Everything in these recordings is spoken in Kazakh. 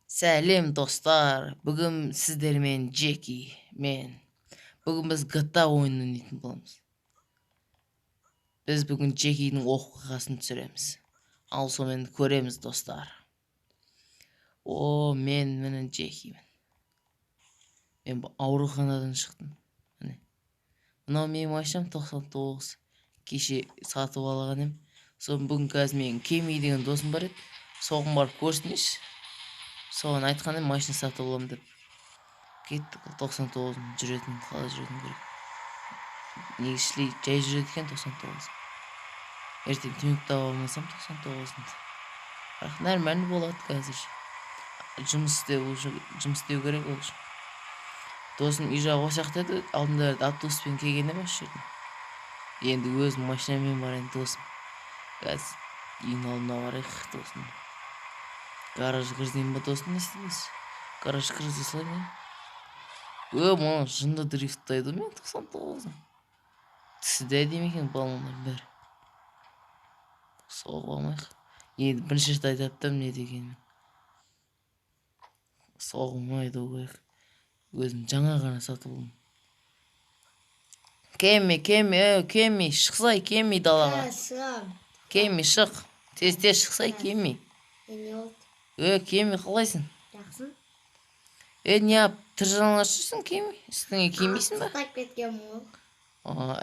Сәлем, достар! Бүгін сіздермен Джеки мен. Бүгін біз GTA ойынын ойнайтын боламыз. Біз бүгін Джекидің оқиғасын түсіреміз. Ал сонымен көреміз, достар. О, мен міне Джекимін. Мен ауруханадан шықтым. Міне. Мынау менің машинам 99. Кеше сатып алған едім. Соны бүгін қазір менің Кеми деген досым бар еді. Соған барып көрсетейінші. Соған айтқан едім, машина сатып аламын деп. Кеттік, 99-ын жүретін, қалай жүретін керек. Негізі жай жүреді екен 99. Ертең түнек таба алмасам 99-ын. Бірақ нормально болады қазір. Жұмыс істеу уже, жұмыс істеу керек ол үшін. Досым үй жағы осы жақта еді, алдында автобуспен келген едім осы жерден. Енді өзім машинамен барайын досым. Қазір үйдің алдына барайық досым. Гараж кіргізейін ба досым, не істейміз? Гараж кіргізе салайын, иә? Ö, мына жынды дрифттайды мен 99-ым. Түсі де әдемі екен баллондар бәрі. Соғып алмайық. Енді бірінші рет айдап тұрмын не дегенмен. Соғылмай айдау керек. Өзім жаңа ғана сатып алдым. Кеми, Кеми, Кеми, шықсай, Кеми далаға. Шығам. Кеми, шық. Тез, тез шықсай, Кеми. Не болды? Кеми, қалайсың? Жақсы. Не тыр жалаңаш жүрсің, Кеми? Үстіңе кимейсің ба? Ыстап кеткен ғой.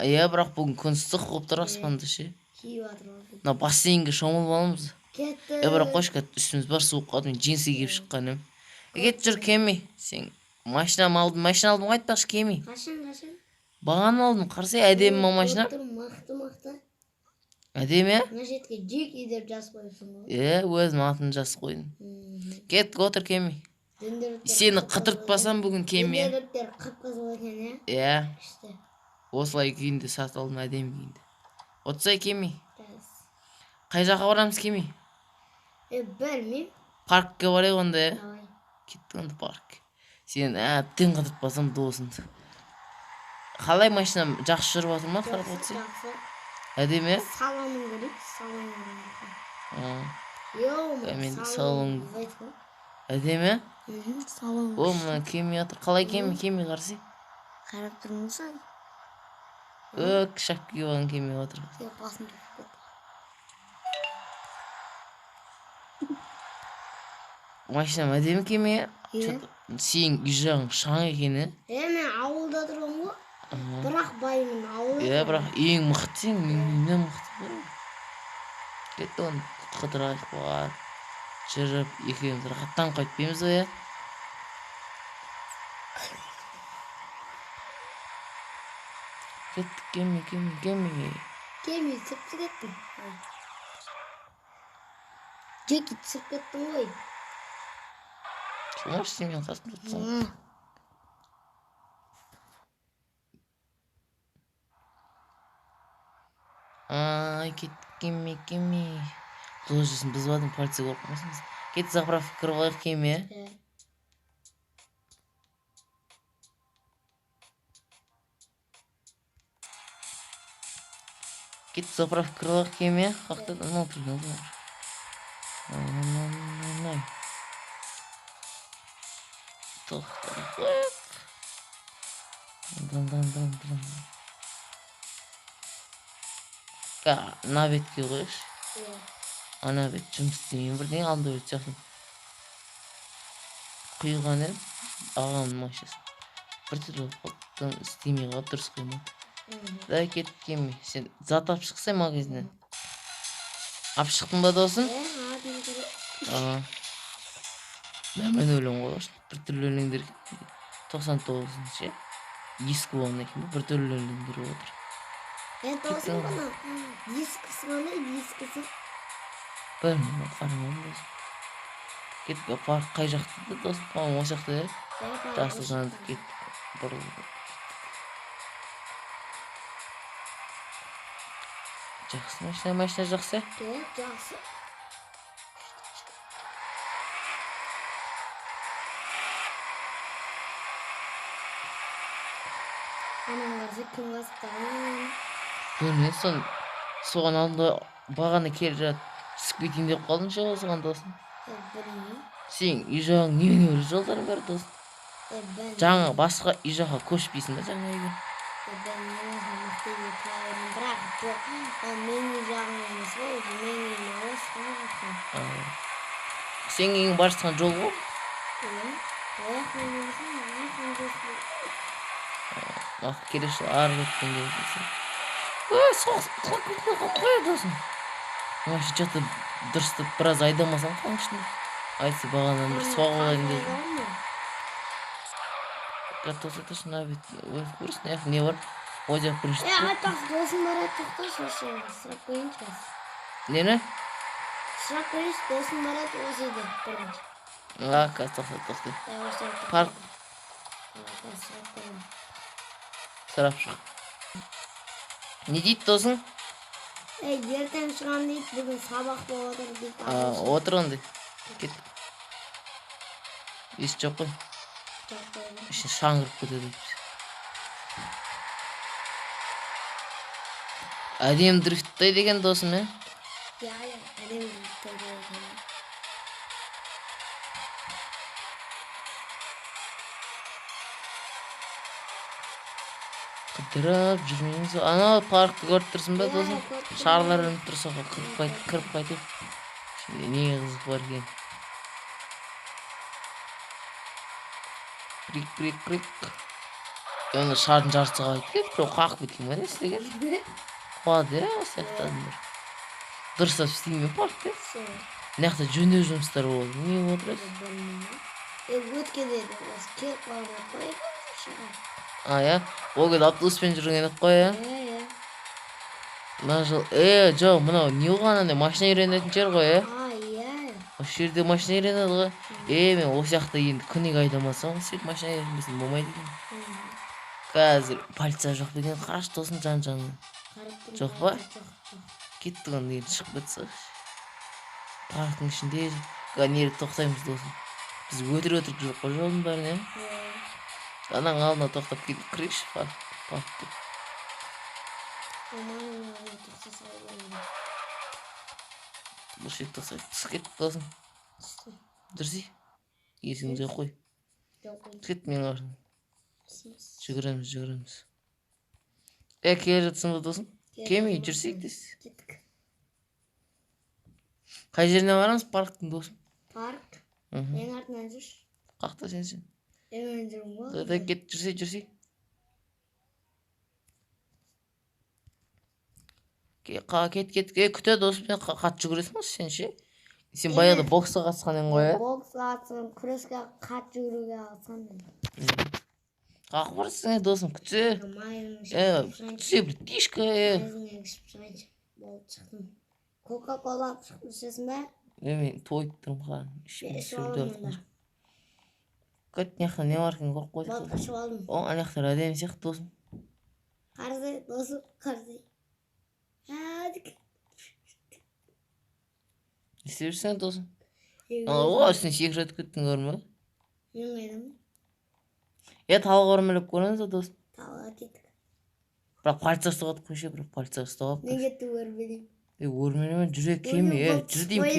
Иә, бірақ бүгін күн ыстық болып тұр аспанда ше. Киіп жатыр. Мына бассейнге шомылып аламыз. Кетті. Бірақ қойшы, қазір үстіміз бар суық қалды, мен джинсы киіп шыққан едім. Кет жүр, Кеми. Сен машинам алдым, машина алдым ғой айтпақшы, Кеми. Қашан, қашан? Бағаны алдым, қарасай, әдемі ма машина? Мықты, мықты. Әдемі, иә? Мына жерге Джеки деп жазып қойыпсың ғой. Е, өзім атын жазып қойдым. Кеттік, отыр, Кеми. Сені қыдыртпасам бүгін, Кеми. Дөңгелектер қып-қызыл екен, иә? Иә. Күшті. Осылай күйінде сатып алдым, әдемі күйінде. Отырсай, Кеми. Қай жаққа барамыз, Кеми? Білмеймін. Паркке барайық онда, иә? Давай. Кеттік онда паркке. Сені әбден қыдыртпасам досыңды. Қалай машинам жақсы жүріп жатыр ма? Қарап отырсай. Жақсы. Әдемі, иә? Салонын көрейік, салонын. Мен салон. Әдемі, иә? Салон. О, мына Кеми жатыр. Қалай Кеми, Кеми қарасай. Қарап тұрмын. Ö, шапка киіп алған Кеми отыр. Басым кетті. Машинам әдемі, Кеми, иә? Иә. Сенің үй жағың шаң екен, иә? Мен ауылда тұрмын ғой. Бірақ баймын, ауылда. Иә, бірақ ең мықты сен, менен мықты ғой. Кетті оны қыдырайық бар. Жүріп екеуміз рахаттанып қайтпаймыз ғой, иә? Кеттік, Кеми, Кеми, Кеми. Кеми, түсіп кеттің. Джеки, түсіп кеттің ғой. Болмашы, сен менің қасымда тұрсың. Ай, кеттік, Кеми, Кеми. Жол жүрсін, бұзбадым, полиция көріп қалмасын. Кет, заправка кіріп алайық, Кеми, ә? Кет, заправка кіріп алайық, Кеми, ә? Қақта, анау тұр, анау тұр. Ай, тоқтайық. Дан, дан, дан, дан. Ана бетке қойшы. Ана бет жұмыс істемеймін бірдеңе, алдында бет жақын. Құйған едім, ағамның машинасы. Біртүрлі болып қалды, істемей қалды, дұрыс құймады. Давай кеттік, Кеми. Сен зат алып шықсай магазиннен. Алып шықтың ба, досым? Мен өлең қойғаш, біртүрлі өлеңдер 99-шы, ескі болғаннан кейін біртүрлі өлеңдер болып отыр. Досым, бұны дискісі қандай, дискісі? Білмеймін, қарамадым, досым. Кеттік, парк қай жақта досым? По-моему, осы жақта, иә? Жасыл жанды кеттік, бұрылып. Жақсы машина, машина жақсы? Иә, жақсы. Анам қараса, кім басып? Білмеймін, соған алдында бағана келе жатып түсіп кетейін деп қалдым ше осыған, досым. Білмеймін. Сен үй жағың немене бір жолдардың бәрі, досым? Бән. Жаңа басқа үй жаққа көшпейсің ба жаңа үйге? Бән мықты үйде тұра беремін, бірақ ол менің үй жағым емес қой, уже менің үйім алыс қой жақтан. Сенің үйің бара жатқан жол ғой. Иә, ояқ мен емес, ана жақтан жол. Мақұл, келесі жылы ары беттен келесің. Ой, соғыс құлап кетпей қалып қояды, досым. Вообще что-то дұрыстап біраз айдамасаң қалың ішінде. Айтса, бағанадан бір соғып алайын дедім. Тоқта, тұрсын, мына бет өтіп көрсін, мына жақта не бар? Ол жақ бірінші. Е, айтпақшы, досым бар еді, тоқташы, осы жерде сұрап көрейінші қазір. Нені? Сұрап көрейінші, досым бар еді осы үйде бірінші. А, қазір тоқта, тоқта. Е, осы жерде тоқта. Парк. Қазір сұрап көремін. Сұрап шық. Не дейді досың? Ей, ертең шығамын дейді, бүгін сабақ болып жатыр дейді. Отыр онда. Кет. Ес жоқ қой. Жоқ қой. Ішіне шаң кіріп кетеді дейді. Әдемі дрифттайды екен досым, е? Иә, иә, әдемі дрифттайды екен. Қыдырып жүрмейміз. Анау паркті көріп тұрсың ба, Иә, досым? көріп тұрмын. Шарлар ілініп тұр, соған кіріп қайт, кіріп қайтайық. Ішінде не қызық бар екен? Крик, крик, крик. Ана шардың жартысы қалай кеткен? Біреу қағып кеткен ба, не істеген? Қуады, иә, осы сияқты адамдар. Дұрыстап істемей паркте. Сол. Мына жақта жөндеу жұмыстары болды. Не болып отырасың? Білмеймін. Е, өткенде де осы келіп қалған еді ғой шығар. А, иә? Ол кезде автобуспен жүрген едік қой, иә? Иә, иә. Мына жол, жоқ, мынау не болған, андай машина үйренетін жер ғой, иә? А, иә. Осы жерде машина үйренеді ғой. Мен осы жақта енді күніге айдамасам, сөйтіп машина үйренбесем болмайды екен. Қазір полиция жоқ па екен, қарашы, досым, жан жағына. Қарап тұрмын, Жоқ па? жоқ, жоқ. Кеттік онда, енді шығып кетсек. Парктың ішінде нере тоқтаймыз, досым. Біз өтірік өтірік жүріп қой жолдың бәрін, иә? Иә. Ананың алдына тоқтап кетіп кірейікші паркке. Маманың алдына тоқтаса болады. Бұл жерде тоқтайық. Түсіп кет, досым. Түсті. Жүрсей. Есігін жауып қой. Жауып қойдым. Кет менің артымнан. Түсеміз. Жүгіреміз, жүгіреміз. Келе жатсың ба, досым? Келе Келмей, жатырмын. жүрсек дес. Кеттік. Қай жеріне барамыз парктың, досым? Парк. Мхм. Менің артымнан жүрші. Қақта сен сен. Мен жүрмін ғой. Да, кет, жүрсей, жүрсей. Кет, кет, күте, досым, сен қатты жүгіресің ғой сен ше? Сен баяғыда боксқа қатысқан едің ғой, иә? Боксқа қатысқан, күреске қатты жүгіруге қатысқан мен. Қағып барасың, досым, күтсе. Майын Күтсе, братишка, ішіп шығайыншы. Болды, шықтым. Кока-кола алып шықтым, ішесің бе? Мен тойып тұрмын, қарным. Ішім Мен ішіп сүрдіп алдым жатқан онда. жоқ. Кет, мына жақта не бар екенін көріп қойдық. Болды, ішіп алдым. О, ана жақтар әдемі сияқты, досым. Қарсы, досым, қарсы. Хадик. Не істеп жүрсің, досым? О, үстіне секіріп өтіп кеттің, көрдің ба? Мен қайдамын? Талға өрмелеп көреміз ба, досым? Талға кеттік. Бірақ полиция ұстап алды, қойшы, бірақ полиция ұстап алып. Мен кеттім өрмелеймін. Өрмелеме, жүре кеме, жүр деймін,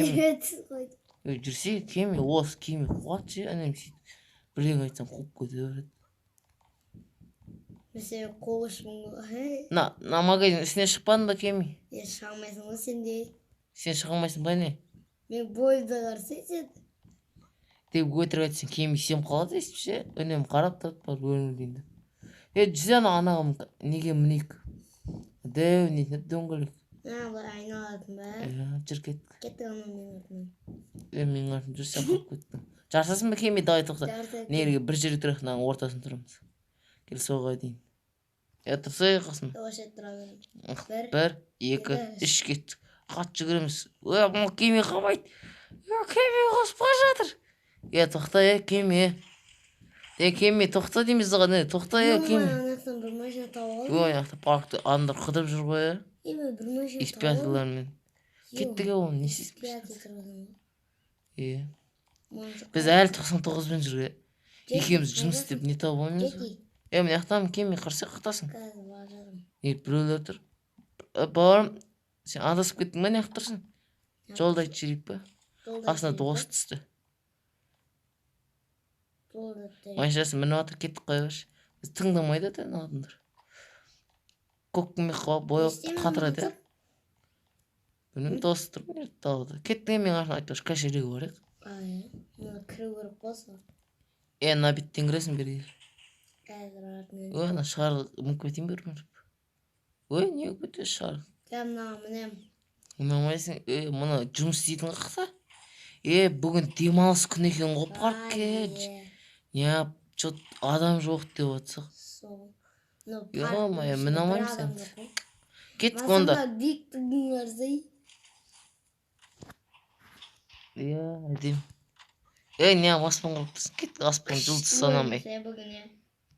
кеме. Жүрсе, кеме, осы кеме қуады ше, інім, сөйтіп. Бірдеңе айтсам қуып кете береді. Мен сені қуғышпын ғой. Мына магазин үстіне шықпадың ба, кеме? Шыға алмайсың ғой сен де. Сен шыға алмайсың ба, не? Мен бойымды қарасай сен. Деп өтірік айтсаң, кеме сеніп қалады естіп ше. Үнемі қарап тұрады барып өрмелейін деп. Жүзе ана анаған неге мінейік? Дәу нетін еді, дөңгелек. Былай айналатын ба? Иә, жүр кеттік. Кеттік ана менің артымнан. Менің артымнан жүрсең қалып кеттің. Жарысасың ба, кеме? Давай тоқта. Жарысайық. Неге бір жерге тұрайық, мынаның ортасында тұрамыз. Кел соға дейін. Тұрсай қасым. Осы жерде тұра беремін. Бір, 1, 2, екі, 3 кеттік. Қатты жүгіреміз. Мына кеме қалмайды. Кеме қосып бара жатыр. Тоқта, кеме. Кеме, тоқта дейміз саған, тоқта, кеме. Ана жақтан бір машина тауып алдым. Ана жақта паркте адамдар қыдырып жүр ғой, Мен бір машина тауып алдым. Испятыйлармен. Кеттік, оны не істейсің? Испятый тұрған. Біз әлі тоқсан тоғызбен жүрген. Екеуміз жұмыс істеп не тауып алмаймыз ғой. Джеки. Мына жақтан кеме қарсы қақтасың. Қазір бара жатырмын. Не, біреулер тұр. Бауырым, сен адасып кеттің ба, не қылып тұрсың? Жолды айтып жіберейік па? Жолды Қасына айтып дос жіберейік түсті. Машинасын мініп жатыр, кеттік, қоя берші. Біз тыңдамайды да адамдар. Көк бояп қатырады, иә. Білмеймін, дос тұр далада. Кеттік, мен артынан айтпақшы, кошелегі барайық. Мына кіру керек қой сол. Е, мына беттен кіресің, бері кел. Қазір артынан. Ой, ана шар мініп кетейін бері мініп. Ой, не болып кетті шар? Кел, мына мінемін. Міне алмайсың. Е, мына жұмыс істейтін қақта. Е, бүгін демалыс күні екен ғой паркке. Не, че адам жоқ деп жатсақ. Сол. Ё-моё, міне алмаймыз енді. Кеттік онда. Биіктігін көрсей. Иә, әдемі. Ей, не аспан қарап тұрсың? Кеттік, аспан жұлдыз санамай. Бүгін, иә.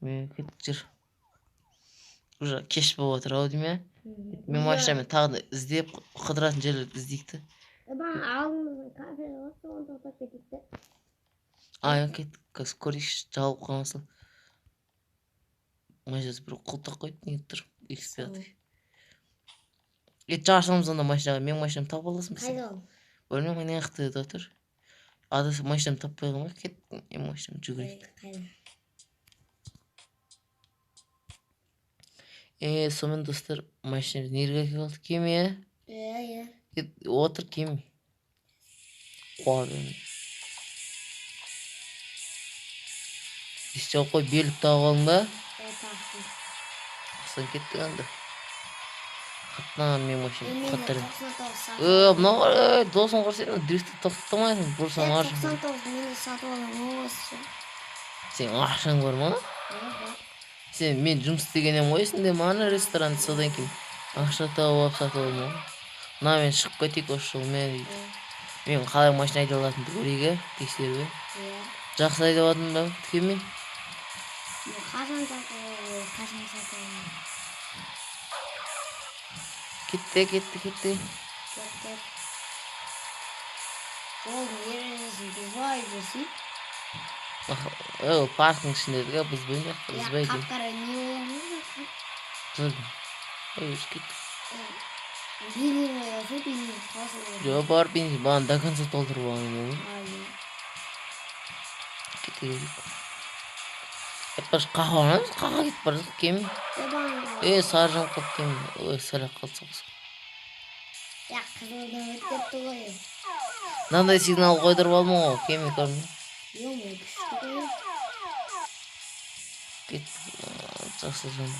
Е, кеттік, жүр. Уже кеш болып жатыр ау деймін, иә. Мен машинамен тағы да іздеп, қыдыратын жерлерді іздейік та. Бағана алдымызда кафе бар, соған тоқтап кетейік те. А, иә, кеттік, қазір көрейікші, жабылып қалмасын. Машинасы біреу құлыптап қойды, не тұр? X5. Е, жарысамыз онда машинаға. Менің машинамды тауып аласың ба сен? Қайда ол? Білмеймін, ана жақта тұр. Адасып машинамды таппай қалмай, кеттік, мен машинам жүгірейік. Қайда? Е, сонымен, достар, машинамыз неге қалды? Кеме, иә? Иә, иә. Кет, отыр, кеме. Қуа берме. Есте қой, белік тағып алдың ба? Иә, тақтым. Астан кеттік анда. Қатынаған мен машинам, Мен қаттырым. 99 сатып Е, мынау е, досың құрсын, дрифтті тоқтамайсың, бұрсаң Е, ар. 99 мен сатып аламын осы. Сен ақшаң бар ма? Иә, бар. Сен мен жұмыс істеген едім ғой есіңде ма, ана ресторанда, содан кейін ақша тауып алып сатып алдым ғой. Мына мен шығып кетейік осы жолмен дейді. Мен қалай машина айдай алатынымды көрейік, иә, тексеріп, иә. Иә. Жақсы айдап жатырмын ба, кеме? Мен қашан сатып аламын, қашан сатып аламын? Кетті, кетті, кетті. Кет, кет. Жолдың ережесін бұзбай жүрсей. О, парктің ішінде едік, иә, бұзбаймын, иә, бұзбайды. Қап-қара не болады? Тұр. Ой, кеттік. Бензин қоясы, бензин қосылып. Жоқ, бар бензин, бағана до конца толтырып алған ғой. Ай, Кете берейік. Айтпақшы, қаға барамыз, қаға кетіп бара жатыр кеме. Е, бағана. Е, сары жанып қалды кеме. Ой, сәл ақ қалды соғыс. Я, қызылдан өтіп кетті ғой. Мынандай сигнал қойдырып алдым ғой, кеме, көрдің бе? Ё-моё, күшті ғой. Кеттік, жасыл жанды.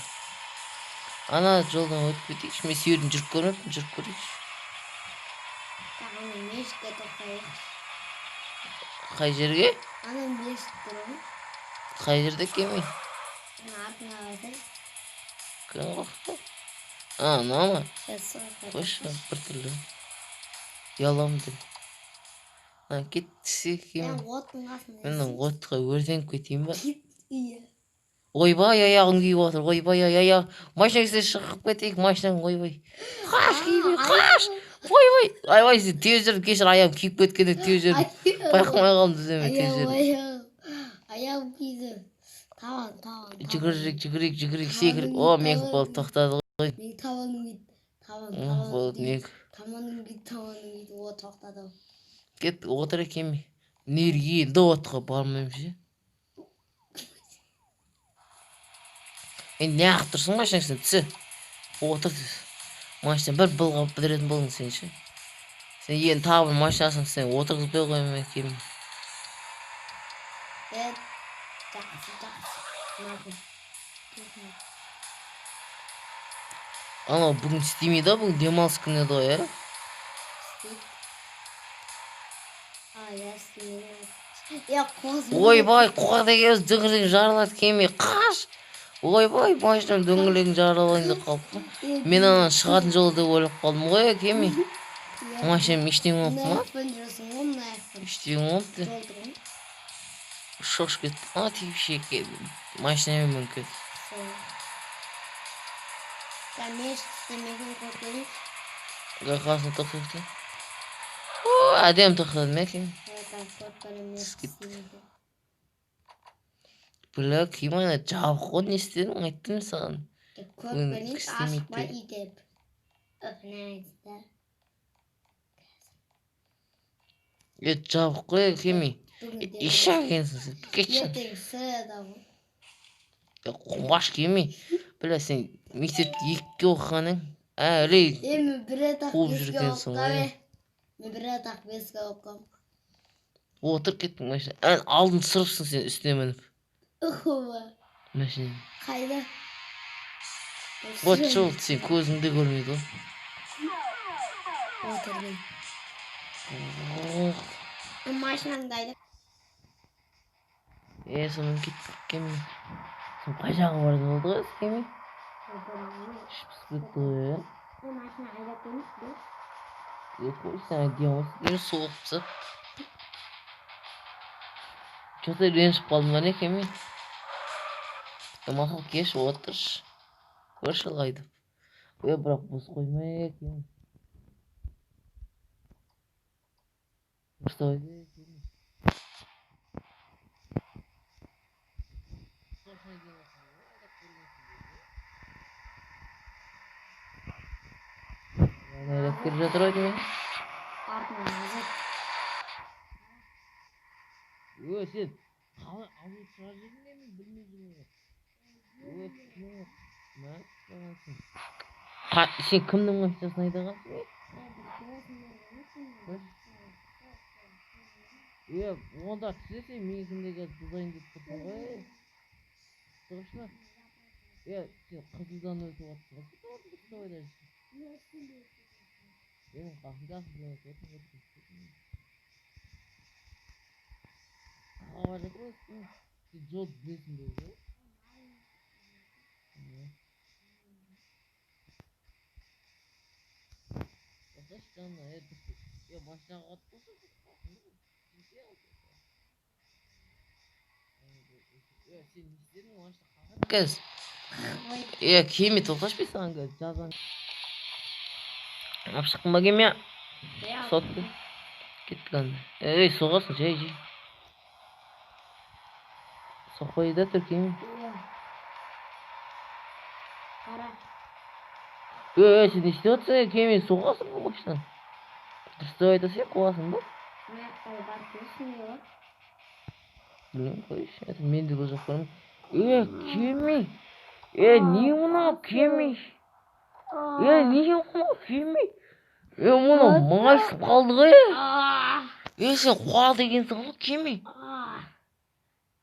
Ана жолдан өтіп кетейікші. Мен сүйерден жүріп көрмеппін, жүріп көрейікші. Так, ана мешітке тоқтайықшы. Қай жерге? Ана мешіт тұр ғой. Қай жерде, кеме? Ана артына қарасай. Кім қорқытты? А, мынау ма? Е, сол жаққа Қойшы, тоқташы. біртүрлі. Ұяламын деп. А, кетсе, кеме. Мен оттың қасында. Мен отқа өртеніп кетейін ба? Кет, иә. Ойбай, аяғым күйіп жатыр. Ойбай, ай, аяғым. Машина келсе шығып кетейік, машинаң, ойбай. Қаш, кеме, қаш. Ойбай, ойбай, сен тез жүріп, кешір, аяғым күйіп кеткенде тез жүрдім. Байқамай қалдым, түземе, тез Аяғым, жүрдім. аяғым. Аяғым күйді. Табан, табан. Жүгірейік, жүгірейік, жүгірейік, секіріп. О, менікі болды, тоқтады ғой. Менің табаным күйді. Табан, О, табаным болды, күйді. менікі. Табаным күйді, табаным күйді. О, тоқтады. Кет, отыр, кеме. Неге енді отқа бармаймын ше? Енді неғып тұрсың машинаң сен, түсі. Отыр. Машина бір былғап бітіретін болдың сен ше. Сен енді тағы бір машинасың, сен отырғызбай қоямын кеме. Е, жақсы, жақсы. Мақұл. Анау бүгін істемейді ғой, бүгін демалыс күні еді ғой, иә? Істейді. А, иә, істемейді. Е, қос. Ойбай, қуат екеуміз дөңгелегін жарылады, кеме, қаш! Ойбай, машинам дөңгелегін жарылайын деп қалып қой. Мен ана шығатын жол деп ойлап қалдым ғой, кеме. Машинам ештеңе болмапты Мына ма? аяқпен жүрсің ғой, мына аяқпен. Ештеңе болмапты. Жолды ғой. Шошып кеттім. А, тиіп шекке машинамен мініп кетті. Сол. Я мешіт істемеген көріп көрейікші. Қасына тоқтайды. О, әдемі тоқтады ма екен? Evet, abi, көріп көремін мешіт Кеттік. істемеген. Бля, киім ана жабық қой, не істедің, айттым саған. Деп көріп Бүгін көрейікші, істемейді ашықпай деп. итеп. Өкінеді. Е, жабық қой, кеме. Бүгін Ишак екенсің сен. Кетші. Ертең среда ғой. Қумаш келмей. Бля, сен мектепте екіге оқығаның әлі Е, мен бір рет ақ қуып беске жүргенсің оқығам, ғой. е. Мен бір рет ақ беске оқығам. Отырып кеттің машина. Ән алдын сырыпсың сен үстіне мініп. Ухуба. Машина. Қайда? Вот сол сен көзіңді көрмейді ғой. Отырдым. Ох. Машинаңды айда. Е, сонымен кеттік кеме. Сен қай жаққа бардың болды ғой кеме? Іш пысып кетті ғой, е. Машина айдап келмейсіз бе? Е, қой, сен әдемі болсын. Соғып тастап. Че-то ренжіп қалдым ба не кеме? Мақұл, кеш отыршы. Көрші айдап. Е, бірақ бос қоймай кеме. Дұрыстап айда, кеме. Айдап келе жатыр ғой деймін. Артынан азат. Ө, сен қалай алып шыға жүрдің де, мен білмей жүрмін ғой. Ө, кеме, мәссаған. Сен кімнің машинасын айдағансың, е? Е, онда түсе сен менікінде қазір бұзайын деп тұрсың ғой, е. Шығышына. Е, сен қызылдан өтіп жатсың ғой. Сен орын дұрыстап айда жүрсің. Менің қасымда қызылдан өтіп жатырмын. Қалай жатыр ғой сен? Сен жолды білесің бе өзі? Тоқташы, жанына, е, дұрыс. Е, машинаға қатты болса, е, сен не істедің? Машина қағады қазір. Е, кеме, тоқташы, мен саған қазір жазамын. Алып шықтың ба кеме? Сотты. Кеттік анда. Ей, соғасың, жай, жай. Соқпай да тұр кеме. Қара. Ей, сен не істеп жатырсың, кеме, соғасың ғой машинаны. Дұрыстап айтасың, қуасың ба? Білмеймін, қойшы. Это мен де бұл жаққа барамын. Е, кеме. Е, не мынау кеме? Е, не мынау кеме? Е, мынау майысып қалды ғой, е. Е, сен қуады екенсің ғой, кеме.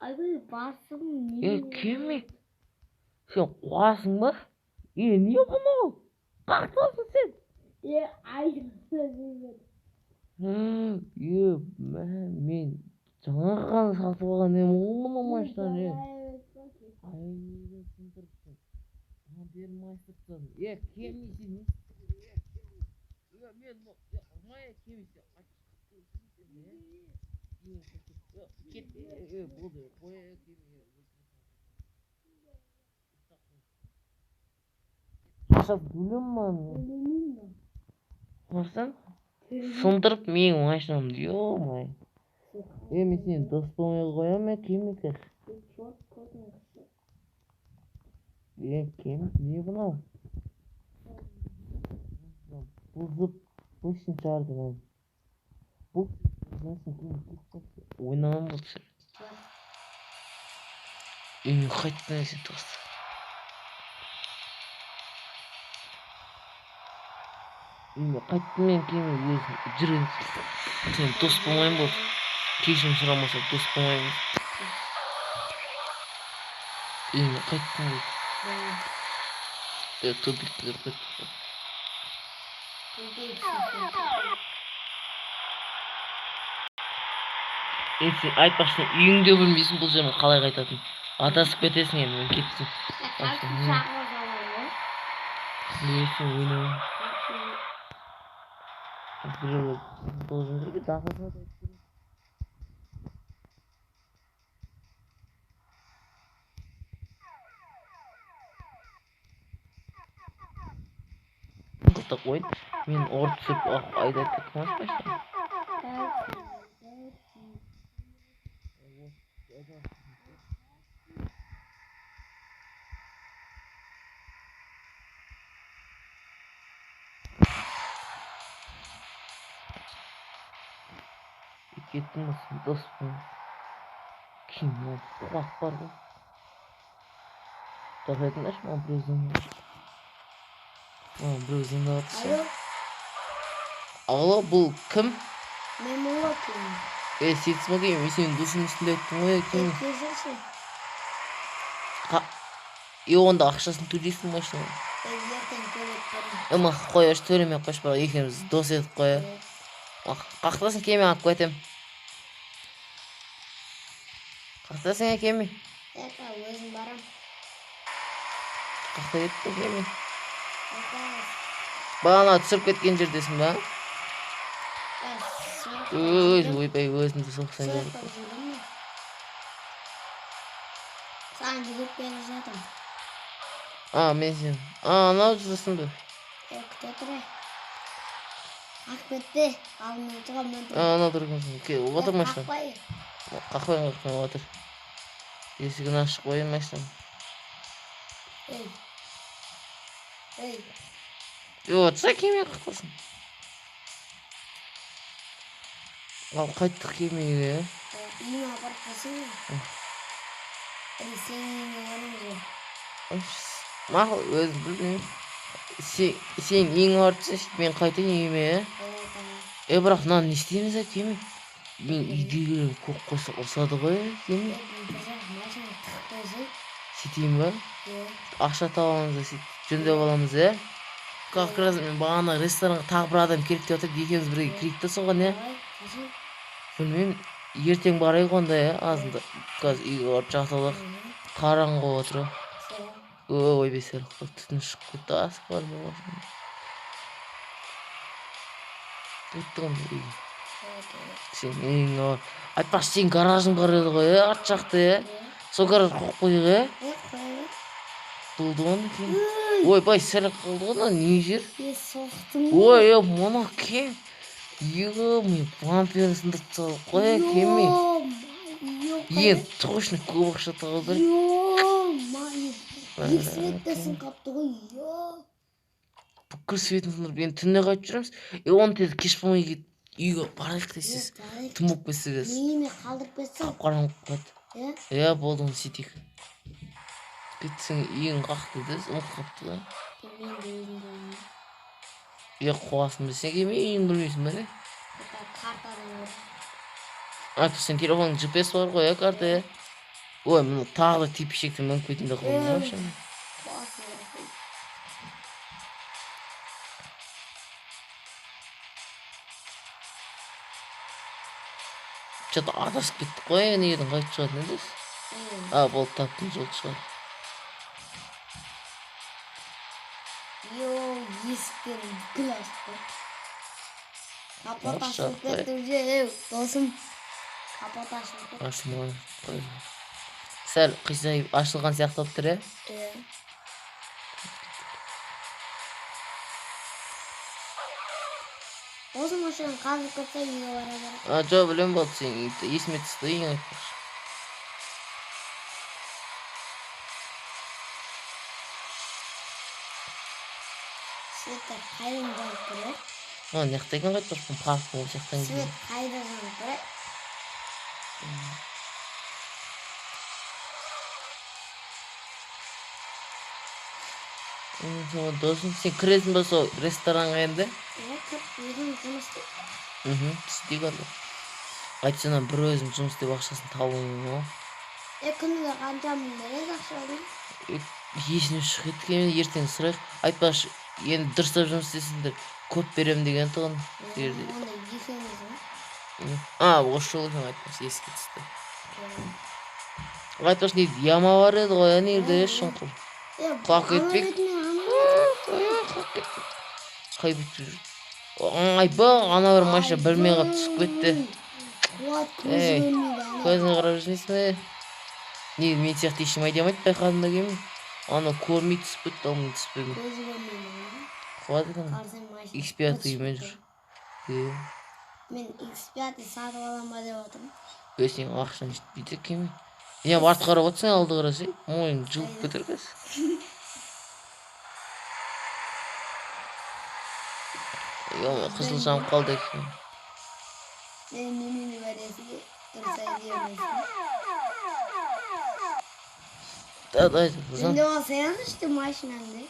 Айбай, басым не? Е, кеме. Сен қуасың ба? Е, не мынау? Қақтасың сен. Е, айдап. Е, мә, мен жаңа ғана сатып алған едім ғой мына машинаны, е. Айда сындырыпсың. Бамперін майыстырып тастадым. Е, кеме, сен не істедің? Е, кеме. Е, мен е, ұрма, е, кеме, сен е. Кет, е, болды, қой, е, кеме, е. Ақша бөлем ма мен? Көрсең? Сындырып менің машинамды, ё-моё. Е, мен сені дос болмай қоямын, е, кеме қазір. Е, кеме, не мынау? Бұзып, бұзсын шығарды мен. Бұл ойнамам болды сен. Е, мен қайтадан сен дос. Мен қайттым, мен кеме өзім жүрген. Сен дос болмаймын болды. Кешірім сұрамаса дос болмаймыз. Е, мен қайттым болды. Е, тупикті кіріп кеттік. Е, сен айтпақшы, сен үйіңде білмейсің бұл жермен қалай қайтатынын. Адасып кетесің енді, мен кеттім. Не, сен ойнама. Біреулер должен жүрген, дағысына да айтып беремін. Қылтақ ойын. Мен ұрып түсіріп, айдап кеттім ғой машинаны. Кеттің ба сен, дос болмас. Кейін мынау қуат бар ғой. Тоқтай айтыңдаршы, маған біреу звондап. Маған біреу звондап жатыр. Алло. Алло, бұл кім? Мен Молокин. Е, сенсің ба деймін, мен сенің досың үстінде айттым ғой, кім? Кешірші. Е, онда ақшасын төлейсің машинаның. Ертең төлеп беремін. Е, мақұл, қояшы, төлемей ақ қойшы, бірақ екеуміз дос едік қой. Қақтасын, кеме алып кетемін. Қақтасың, е, кеме? Ека, өзім барам. Қақта кеттің, кеме? Ека, Бағана түсіріп кеткен жердесің ба? Өй, ойбай, өзімді соқсаң сол керек. жақта жүрдім мен. Саған жүгіріп келе жатырмын. А, мен сен. А, анау жүрсің бе? Е, күте тұр, е. Қақып кетпе. Алдымнан шығамын мен. А, анау тұр екенсің. Кел, отыр машина. Қақпай. Қақпай, қақпай, отыр. Есігін ашып қояйын машинаның. Ей. Ей. Е, отырса, кеме, қақтасын. Ал қайттық кемеге. Үйіме апарып қойсаң. Или сенің үйіңе барамыз ғой. Мақұл, өзім білмеймін. Сен үйіңе барып түсесің, мен қайтайын үйіме, е? Е, бірақ мынаны не істейміз, ә, кеме? Мен үйдегілер көк қойса ұрсады ғой, кеме. Бір жақ машина тығып қойсай. Сөйтейін ба? Е. Ақша табамыз да, сөйтіп жөндеп аламыз, е? Как раз мен бағана ресторанға тағы бір адам керек деп жатыр, екеуміз бірге кірейік та соған, е? Давай, қашан? Білмеймін, ертең барайық онда, е? Азында қазір үйге барып жатып алайық. Қараңғы болып отыр ғой. Сол. Ой, сәл түтін шығып кетті, асып бар машина. Кетті ғой үйге. Сен үйіңе бар. Айтпақшы, сенің гаражың бар еді ғой, е, арт жақта, е? Сол гараж қойып қояйық, е? Е, қоя бер. Болды ғой кейін. Ойбай, сәл қалды ғой, мына не жер? Е, соқтым. Ой, е, мына кем? Ё-моё, бамперін сындырып тастады ғой, е, кеме. Ё-моё. Енді точно көп ақша табу керек. Ё-моё. Екі свет те сынып қалыпты ғой. Ё. Бүкіл светін сындырып, енді түнде қайтып жүреміз. Е, оны тез кеш болмай үйге барайық тез. Жарайды. Түн болып кетсе қазір. Үйіме қалдырып кетсең. Қап-қараңғы болып қалады. Е? Иә, болды, оны сөйтейік. Кетсең, үйің қақты да, ұмытып қалыпты да. Мен де өзім білмеймін. Е, қуасың ба сен, келме, үйің білмейсің ба, не? Ека, картадан көр. А, сен телефонның GPS бар ғой, иә, карта, иә? Ой, мына тағы да тепешектен мініп кетейін деп қалдым ғой машина. Қуасың. Че-то адасып кеттік қой, ана жерден қайтып шығатын еді. А, болды, таптым жолды шығар. Йо, есіктерін бүкіл ашып қой. Капот Ашып ашылып қой. кетті уже, ей, досым. Капот ашылып кетті. Ашылмаған қой. Сәл қисайып ашылған сияқты болып тұр, иә? Е. Осы машинаны қазып кетсе, үйге бара бара. А, жоқ, білемін, болды, сен есіме түсті үйің айтпақшы. Светтер қайдан жанып тұр, е? А, мына жақта екен ғой, айтпақшы, парк осы жақтан Свет келген. қайда жанып тұр, е? Сол, досым, сен кіресің ба сол ресторанға енді? Е, кіріп өзім жұмыс істеп. Мхм, істейік онда. Әйтсе, ана бір өзім жұмыс істеп ақшасын таба алмаймын ғой. Е, күніге қанша мың береді ақшаны? Е, есіме шығып кеткен, ертең сұрайық. Айтпақшы, енді дұрыстап жұмыс істесеңдер, көп беремін деген тұғын. Е, онда екеуміз ғой. А, осы жолы екен, айтпақшы, еске түсті. Айтпақшы, не яма бар еді ғой, ана жерде, шұңқыр. Е, Құлап ана кетпек. бетіне, ана бетіне. Құлап кетті. Қай бетте жүр? Айба, ана бір машина білмей қалып түсіп кетті. Қуат көзі Ей, көрмейді ана. Көзіңе қарап жүрмейсің бе? Не, мен сияқты ешкім айдай алмайды, байқадың ба, келмей? Ана көрмей түсіп кетті, ал мен түспедім. Көзі көрмейді ана. Қуады екен. Қарасаң машина X5 түсіп үймен кетті. жүр. Е, Мен X5 сатып аламын ба деп отырмын. Е, сенің ақшаң жетпейді, келмей. Не, артқа қарап отырсың, алды қарасай, мойның жұлып кетер қазір. Ё, қызыл жанып қалды екен. Сен немене бересің? Дұрыс айдайсың. Да, давай. Жөндеп алсайшы машинаңды.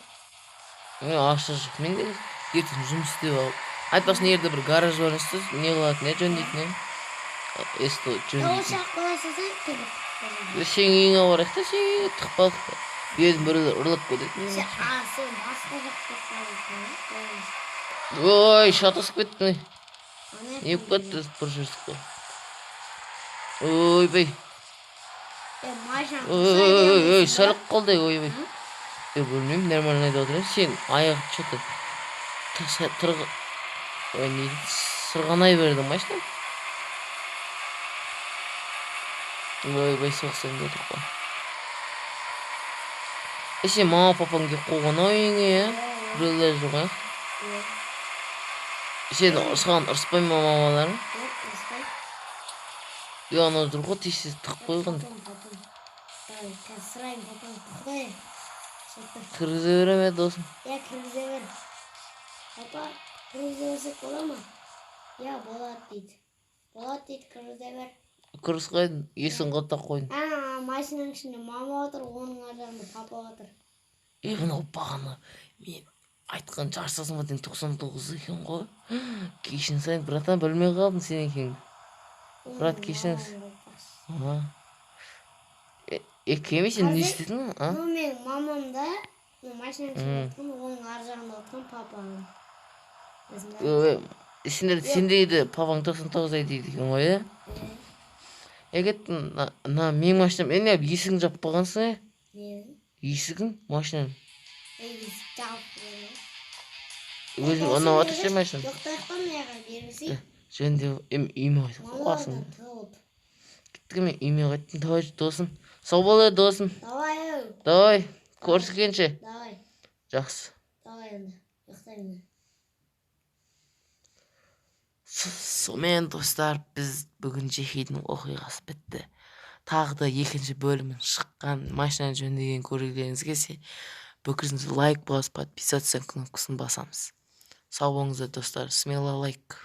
Мен ақша жоқ менде, ертең жұмыс істеп алып. Айтпақшы, мына жерде бір гараж бар емес пе, не қылатын, иә, жөндейтін, иә, СТО Ол жөндейтін. Жаққа салсай, тығып. Сенің үйіңе барайық та, сенің үйіңе тығып алайық та, елдің біреулер ұрлап кетеді. Сен, а, сен басқа жаққа қаласың. Ой, шатасып кеттің. Ана. Не болып кетті, бір жүрдік қой, ойбай. Е, машина. Ой, ой, ой, ой, сәл қалды, ойбай. Е, білмеймін, нормально айдап отыр едім. Сен аяғы че-то ой, не дейді, сырғанай бердің машина. Ойбай, соқсаң дедік қой. Е, сен мама папаң келіп қойған ау үйіңе, иә, біреулер жоқ, иә? Сен, саған ұрыспай ма мамаларың? Жоқ, ұрыспай. Е, анау тұр ғой, тез тез тығып қойған. Потом, потом. Давай, қазір сұрайын, потом. Тоқтай. Шеттір. Кіргізе беремін, е, досым. Иә, кіргізе бер. Папа, кіргізе берсек бола ма? Иә, болады дейді. Болады дейді, кіргізе бер. Кіргізіп қойдым, есігін құлыптап қойдым. Ана машинаның ішінде мама отыр, оның ар жағында папа отыр. Е, мынау бағана мен айтқан жарысасың ба деген 99 екен ғой. Кешірім сұраймын, братан, білмей қалдым сен екеніңді. Брат, кешіріңіз. А. Е, кеме, сен не істедің, а? Ну, менің мамам да, ну, машинаның ішінде отқан, оның ар жағында отқан папам. Білесің ба? Ой, сендер, сенде де папаң 99 ай дейді екен ғой, иә? Е, кеттім, мына менің машинам, е, не, есігін жаппағансың, е? Не? Есігін, машинаның. Ей, есік жауып қойды. Өзің ұнап жатыр ше машина. Ұйықтайық та, мына жаққа берілсей. Жөндеп, эми үйіме қайтып Мамалар қуасың. Да тығылып. Кеттік, мен үйіме қайттым. Давай, досым. Сау бол, е, досым. Давай, ау. Давай, көріскенше. Давай. Жақсы. Давай енді. Ұйықтаймын мен. Сонымен, достар, біз бүгін Жехидің оқиғасы бітті. Тағы да екінші бөлімін шыққан машина жөндеген көргілеріңіз келсе, бүкіліңіз лайк басып, подписаться кнопкасын басамыз. Сау болыңыздар, достар. Смело лайк.